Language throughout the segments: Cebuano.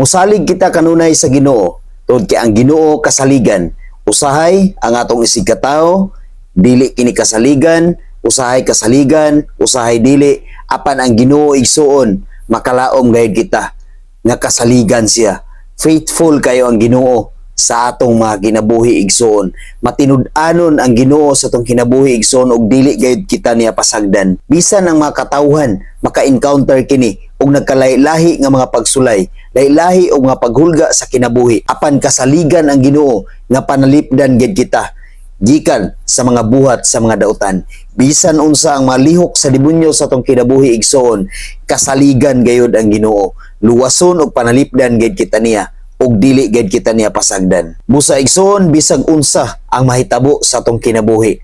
Musalig kita kanunay sa Ginoo tungod kay ang Ginoo kasaligan. Usahay ang atong isig katao dili kini kasaligan, usahay kasaligan, usahay dili, apan ang Ginoo, igsuon, makalaom gayud kita nga kasaligan siya. Faithful kayo ang Ginoo sa atong mga kinabuhi, igsoon. Matinud-anon ang Ginoo sa atong kinabuhi, igsoon, ug dili gayud kita niya pasagdan. Bisan ang mga katawhan maka-encounter kini og nagkalahi-lahi nga mga pagsulay, lahi-lahi og mga paghulga sa kinabuhi, apan kasaligan ang Ginoo nga panalipdan gid kita gikan sa mga buhat sa mga dautan. Bisan unsa ang malihok sa demonyo sa atong kinabuhi, igsoon, kasaligan gayud ang Ginoo. Luwason og panalipdan gayud kita niya ug dili gayud kita niya pasagdan. Busa, igsoon, bisag unsa ang mahitabo sa atong kinabuhi,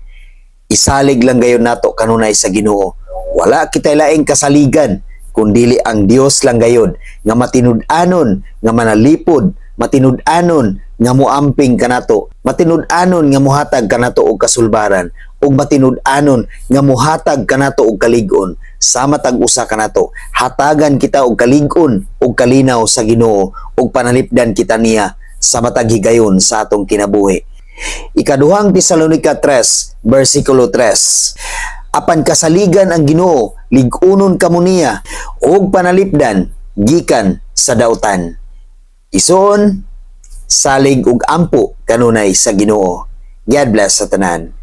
isalig lang gayud nato kanunay sa Ginoo. Wala kitay laing kasaligan kun dili ang Dios lang gayud nga matinud-anon nga manalipod, matinud-anon nga muamping kanato, matinud-anon nga muhatag kanato og kasulbaran, ug matinud-anon nga muhatag kanato og kalig-on. Sa matag usa kanato, hatagan kita og kalig-on ug kalinaw sa Ginoo ug panalipdan kita niya sa matag higayon sa atong kinabuhi. Ikaduhang Tesalonika 3, versikulo 3. Apan kasaligan ang Ginoo, lig-unon kamo niya ug panalipdan gikan sa dautan. Igsoon, salig ug ampo kanunay sa Ginoo. God bless sa tanan.